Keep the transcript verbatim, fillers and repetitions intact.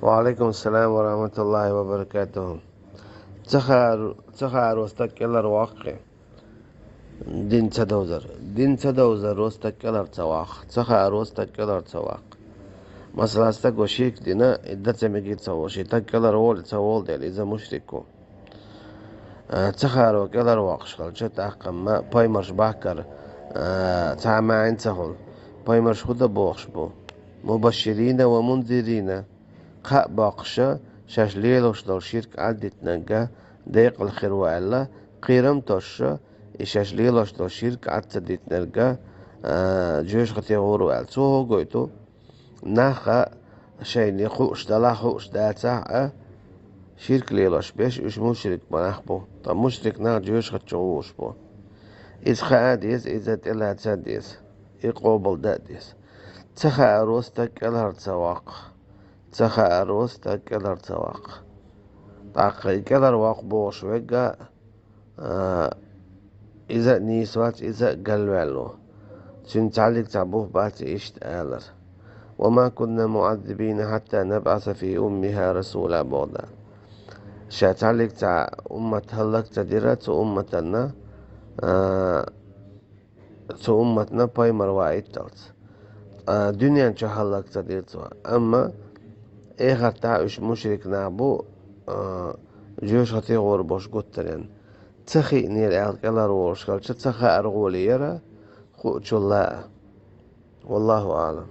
Ва алейкум салам ва рахматуллахи ва баракатуху. Ца хаар-, ца хааро стаг кӀелхьарваккха. Дин ца довзар. Дин ца довзаро стаг кӀелхьар ца ваккха. Ца хааро стаг кӀелхьар ца ваккха. Масала, стаго ширк дина, и дан ца мегий ца волу, ши стаг кӀелхьарволу ца волу дела, иза мушрик ву. А, ца хааро кӀелхьарвоккхуш хилча, тӀаккха-м пайхамарш бахкар, а, цхьа а маьӀна ца хуьлу. Пайхамарш хӀун дан бохуш бу? Мубашширина ва мунзирина. Кхаъ боккхуша, шаьш лелош долу ширк Ӏаддитинарг декъала хир ву аьлла, кхерам тосуша, и шаьш лелош долу ширк Ӏад ца дитинарг, а, жоьжахате гӀур ву аьлла. Цо хӀун гойту? Нах а шайна хууш далахь, хууш дацахь а, ширк лелош берш уьш мушрик нах бу. Ткъа мушрик нах жоьжахати чу гӀур бу. Иза хаа деза, иза тӀелаца а деза, и къобалдан а деза. Ца хааро стаг кӀелхьар ца ваккха. Ца хааро стаг кӀелхьар ца ваккха. ТӀаккха и кӀелхьарвоккху бохуш верг а, а, иза а нийса вац, иза а галваьлла ву. Цуьнан цхьаллиг цхьа бух бац иштта алар. «Ва ма кунна муӀаззибина хьатта набӀаса фи уммиха расула», боху Дала. Ша цхьаллиг цхьа уммат хӀаллак ца дира, цу умматана, а, цу умматана пайхамар ваийталц. Ткъа дуьнен чохь хӀаллак ца дира цо. Амма эхартахь уьш мушрик нах бу, а, жоьжахати гӀур болуш гуттаренна. Ца хиънера аьлла кӀелхьарволуш хилча, ца хаар гӀоле яра, хуучул а. Валлаху аълам.